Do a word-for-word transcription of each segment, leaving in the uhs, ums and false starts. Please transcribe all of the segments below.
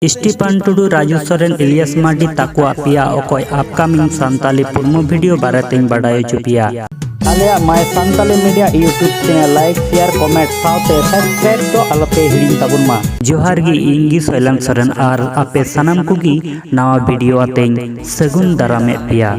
ᱥᱴᱤᱯᱟᱱ ᱴᱩᱰᱩ, ᱨᱟᱡᱩ ᱥᱚᱨᱮᱱ, ᱤᱞᱤᱭᱟᱥ ᱢᱟᱨᱰᱤ ᱛᱟᱠᱚᱣᱟᱜ ᱯᱮᱭᱟ ᱚᱠᱚᱭ ᱟᱯᱠᱟᱢᱤᱝ ᱥᱟᱱᱛᱟᱞᱤ ᱯᱨᱳᱢᱳ ᱵᱷᱤᱰᱤᱭᱳ ᱵᱟᱨᱮᱛᱮᱧ ᱵᱟᱰᱟᱭ ᱦᱚᱪᱚ ᱯᱮᱭᱟ᱾ ᱟᱞᱮᱭᱟᱜ My Santali Media YouTube channel like, share, comment ᱥᱟᱶᱛᱮ subscribe ᱫᱚ ᱟᱞᱚᱯᱮ ᱦᱤᱲᱤᱧ ᱛᱟᱵᱚᱱ ᱢᱟ᱾ ᱡᱚᱦᱟᱨ ᱜᱮ, ᱤᱧ ᱜᱮ ᱥᱚᱭᱞᱟᱱ ᱥᱚᱨᱮᱱ ᱟᱨ ᱟᱯᱮ ᱥᱟᱱᱟᱢ ᱠᱚᱜᱮ ᱱᱟᱣᱟ ᱵᱷᱤᱰᱤᱭᱳ ᱟᱛᱮᱧ ᱥᱟᱹᱜᱩᱱ ᱫᱟᱨᱟᱢᱮᱫ ᱯᱮᱭᱟ᱾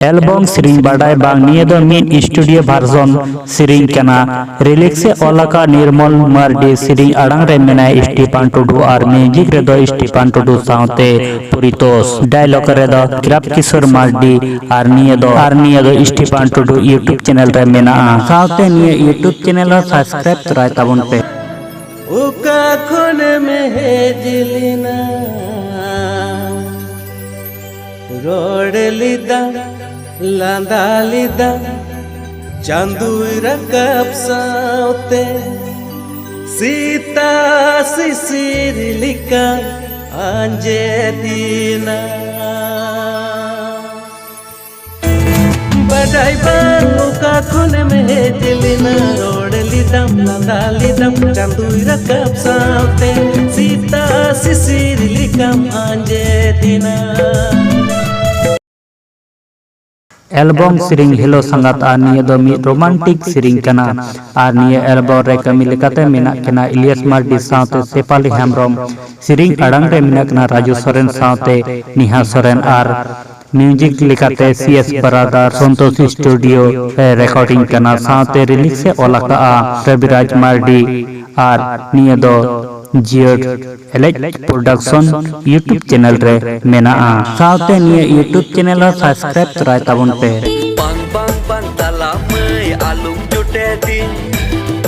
ᱮᱞᱵᱚᱢ ᱥᱮᱨᱮᱧ ᱵᱟᱰᱟᱭ ᱵᱟᱝ, ᱱᱤᱭᱟᱹ ᱫᱚ ᱢᱤᱫ ᱥᱴᱩᱰᱤᱭᱳ ᱵᱷᱟᱨᱥᱚᱱ ᱥᱮᱨᱮᱧ ᱠᱟᱱᱟ᱾ ᱨᱤᱞᱤᱠᱥ ᱮ ᱚᱞ ᱟᱠᱟᱫ ᱱᱤᱨᱢᱚᱞ ᱢᱟᱨᱰᱤ, ᱥᱮᱨᱮᱧ ᱟᱲᱟᱝ ᱨᱮ ᱢᱮᱱᱟᱭ ᱥᱴᱤᱯᱟᱱ ᱴᱩᱰᱩ ᱟᱨ ᱢᱤᱣᱡᱤᱠ ᱨᱮᱫᱚ ᱥᱴᱤᱯᱟᱱ ᱴᱩᱰᱩ ᱥᱟᱶᱛᱮ ᱯᱚᱨᱤᱛᱳᱥ, ᱰᱟᱭᱞᱚᱜ ᱨᱮᱫᱚ ᱠᱨᱟᱯ ᱠᱤᱥᱳᱨ ᱢᱟᱨᱰᱤ᱾ ᱟᱨ ᱱᱤᱭᱟᱹ ᱫᱚ ᱟᱨ ᱱᱤᱭᱟᱹ ᱫᱚ ᱥᱴᱤᱯᱟᱱ ᱴᱩᱰᱩ YouTube ᱪᱮᱱᱮᱞ ᱨᱮ ᱢᱮᱱᱟᱜᱼᱟ᱾ ᱥᱟᱶᱛᱮ ᱱᱤᱭᱟᱹ YouTube ᱪᱮᱱᱮᱞ ᱦᱚᱸ ᱥᱟᱵᱥᱠᱨᱟᱭᱤᱵ ᱛᱚᱨᱟᱭ ᱛᱟᱵᱚᱱ ᱯᱮ᱾ ᱚᱠᱟ ᱠᱷᱚᱱᱮᱢ ᱦᱮᱡ ᱞᱮᱱᱟ? ᱨᱚᱲ ᱞᱮᱫᱟ, ᱞᱟᱸᱫᱟ ᱞᱮᱫᱟ, ᱪᱟᱸᱫᱚᱭ ᱨᱟᱠᱟᱵ ᱥᱟᱶᱛᱮ ᱥᱤᱛᱟ ᱥᱤᱥᱤᱨ ᱞᱮᱠᱟ ᱟᱸᱡᱮᱫ ᱮᱱᱟ᱾ ᱵᱟᱰᱟᱭ ᱵᱟᱝ ᱚᱠᱟ ᱠᱷᱚᱱᱮᱢ ᱦᱮᱡ ᱞᱮᱱᱟ, ᱨᱚᱲ ᱞᱮᱫᱟᱢ, ᱞᱟᱸᱫᱟ ᱞᱮᱫᱟᱢ, ᱪᱟᱸᱫᱚᱭ ᱨᱟᱠᱟᱵ ᱥᱟᱶᱛᱮ ᱥᱤᱛᱟ ᱥᱤᱥᱤᱨ ᱞᱮᱠᱟᱢ ᱟᱸᱡᱮᱫ ᱮᱱᱟ᱾ ᱮᱞᱵᱚᱢ ᱥᱮᱨᱮᱧ ᱦᱮᱞᱳ ᱥᱟᱸᱜᱟᱛ, ᱟᱨ ᱱᱤᱭᱟᱹ ᱫᱚ ᱢᱤᱫ ᱨᱳᱢᱟᱱᱴᱤᱠ ᱥᱮᱨᱮᱧ ᱠᱟᱱᱟ᱾ ᱟᱨ ᱱᱤᱭᱟᱹ ᱮᱞᱵᱚᱢ ᱨᱮ ᱠᱟᱹᱢᱤ ᱞᱮᱠᱟᱛᱮ ᱢᱮᱱᱟᱜ ᱠᱤᱱᱟ ᱤᱞᱤᱭᱟᱥ ᱢᱟᱨᱰᱤ ᱥᱟᱶᱛᱮ ᱥᱮᱯᱷᱟᱞᱤ ᱦᱮᱢᱵᱨᱚᱢ᱾ ᱥᱮᱨᱮᱧ ᱟᱲᱟᱝ ᱨᱮ ᱢᱮᱱᱟᱜ ᱠᱤᱱᱟ ᱨᱟᱡᱩ ᱥᱚᱨᱮᱱ ᱥᱟᱶᱛᱮ ᱱᱮᱦᱟ ᱥᱚᱨᱮᱱ᱾ ᱟᱨ ᱢᱤᱣᱡᱤᱠ ᱞᱮᱠᱟᱛᱮ C S brother, Santosh studio ᱨᱮ ᱨᱮᱠᱚᱨᱰᱤᱝ ᱠᱟᱱᱟ᱾ ᱥᱟᱶᱛᱮ ᱨᱤᱞᱤᱠᱥ ᱮ ᱚᱞ ᱟᱠᱟᱫᱼᱟ ᱨᱚᱵᱤᱨᱟᱡᱽ ᱢᱟᱨᱰᱤ᱾ ᱟᱨ ᱱᱤᱭᱟᱹ ᱫᱚ ᱡᱤᱭᱟᱹᱲ ᱮᱞᱮᱡ ᱯᱨᱚᱰᱟᱠᱥᱚᱱ YouTube ᱪᱮᱱᱮᱞ ᱨᱮ ᱢᱮᱱᱟᱜᱼᱟ᱾ ᱥᱟᱶᱛᱮ ᱱᱤᱭᱟᱹ YouTube ᱪᱮᱱᱮᱞ ᱦᱚᱸ ᱥᱟᱵᱥᱠᱨᱟᱭᱤᱵ ᱛᱚᱨᱟᱭ ᱛᱟᱵᱚᱱ ᱯᱮ᱾ ᱵᱟᱝ, ᱵᱟᱝ, ᱵᱟᱝ, ᱛᱟᱞᱟ ᱢᱟᱹᱭ ᱟᱞᱚᱢ ᱡᱚᱴᱮᱫᱤᱧ᱾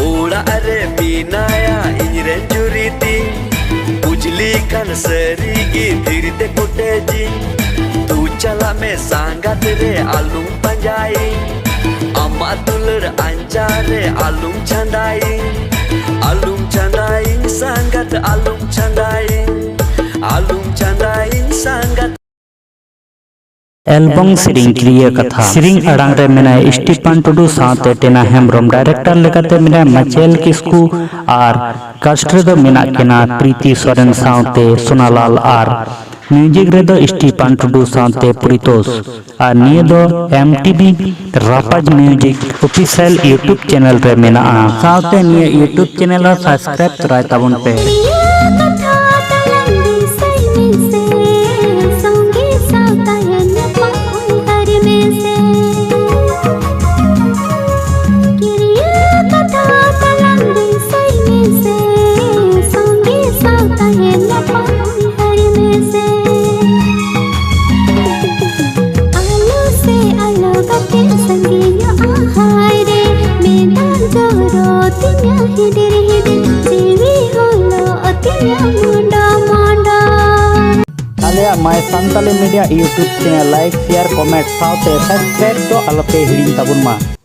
ᱚᱲᱟᱜ ᱨᱮ ᱢᱮᱱᱟᱭᱟ ᱤᱧ ᱨᱮᱱ ᱡᱩᱨᱤ ᱛᱤᱧ᱾ ᱵᱩᱡᱽ ᱞᱮᱠᱷᱟᱱ ᱥᱟᱹᱨᱤ ᱜᱮ ᱫᱷᱤᱨᱤ ᱛᱮ ᱠᱚᱴᱮᱡᱤᱧ᱾ ᱛᱩ ᱪᱟᱞᱟᱜ ᱢᱮ ᱥᱟᱸᱜᱟᱛ ᱨᱮ ᱟᱞᱚᱢ ᱯᱟᱸᱡᱟᱭᱤᱧ᱾ ᱟᱢᱟᱜ ᱫᱩᱞᱟᱹᱲ ᱟᱧᱪᱟᱨ ᱨᱮ ᱟᱞᱚᱢ ᱪᱷᱟᱸᱫᱟᱭᱤᱧ᱾ ᱟᱞᱚᱢ ᱪᱷᱟᱸᱫᱟᱭᱤᱧ ᱥᱟᱸᱜᱟᱛ, ᱟᱞᱚᱢ ᱪᱷᱟᱸᱫᱟᱭᱤᱧ᱾ ᱟᱞᱚᱢ ᱪᱷᱟᱸᱫᱟᱭᱤᱧ ᱥᱟᱸᱜᱟᱛ᱾ ᱮᱞᱵᱚᱢ ᱥᱮᱨᱮᱧ ᱠᱨᱤᱭᱟᱹ ᱠᱟᱛᱷᱟ᱾ ᱥᱮᱨᱮᱧ ᱟᱲᱟᱝ ᱨᱮ ᱢᱮᱱᱟᱭ ᱥᱴᱤᱯᱟᱱ ᱴᱩᱰᱩ ᱥᱟᱶᱛᱮ ᱴᱮᱱᱟ ᱦᱮᱢᱵᱨᱚᱢ, ᱰᱟᱭᱨᱮᱠᱴᱚᱨ ᱞᱮᱠᱟᱛᱮ ᱢᱮᱱᱟᱭ ᱢᱟᱪᱮᱞ ᱠᱤᱥᱠᱩ ᱟᱨ ᱠᱟᱥᱴ ᱨᱮᱫᱚ ᱢᱮᱱᱟᱜ ᱠᱤᱱᱟ ᱯᱨᱤᱛᱤ ᱥᱚᱨᱮᱱ ᱥᱟᱶᱛᱮ ᱥᱳᱱᱟᱞᱟᱞ ᱟᱨ ᱢᱤᱭᱩᱡᱤᱠ ᱨᱮᱫᱚ ᱥᱴᱤᱯᱟᱱ ᱴᱩᱰᱩ ᱥᱟᱶᱛᱮ ᱯᱨᱤᱛᱳᱥ᱾ ᱟᱨ ᱱᱤᱭᱟᱹ ᱫᱚ ᱮᱢ ᱴᱤ ᱵᱷᱤ ᱨᱟᱯᱟᱡᱽ ᱢᱤᱭᱩᱡᱤᱠ ᱚᱯᱷᱤᱥᱤᱭᱟᱞ YouTube ᱪᱮᱱᱮᱞ ᱨᱮ ᱢᱮᱱᱟᱜᱼᱟ᱾ ᱥᱟᱶᱛᱮ ᱱᱤᱭᱟᱹ YouTube ᱪᱮᱱᱮᱞ ᱦᱚᱸ ᱥᱟᱵᱥᱠᱨᱟᱭᱤᱵ ᱛᱚᱨᱟᱭ ᱛᱟᱵᱚᱱ ᱯᱮ᱾ ᱟᱞᱮᱭᱟᱜ My Santali Media YouTube channel like, share, comment ᱥᱟᱶᱛᱮ subscribe ᱫᱚ ᱟᱞᱚᱯᱮ ᱦᱤᱲᱤᱧ ᱛᱟᱵᱚᱱ ᱢᱟ᱾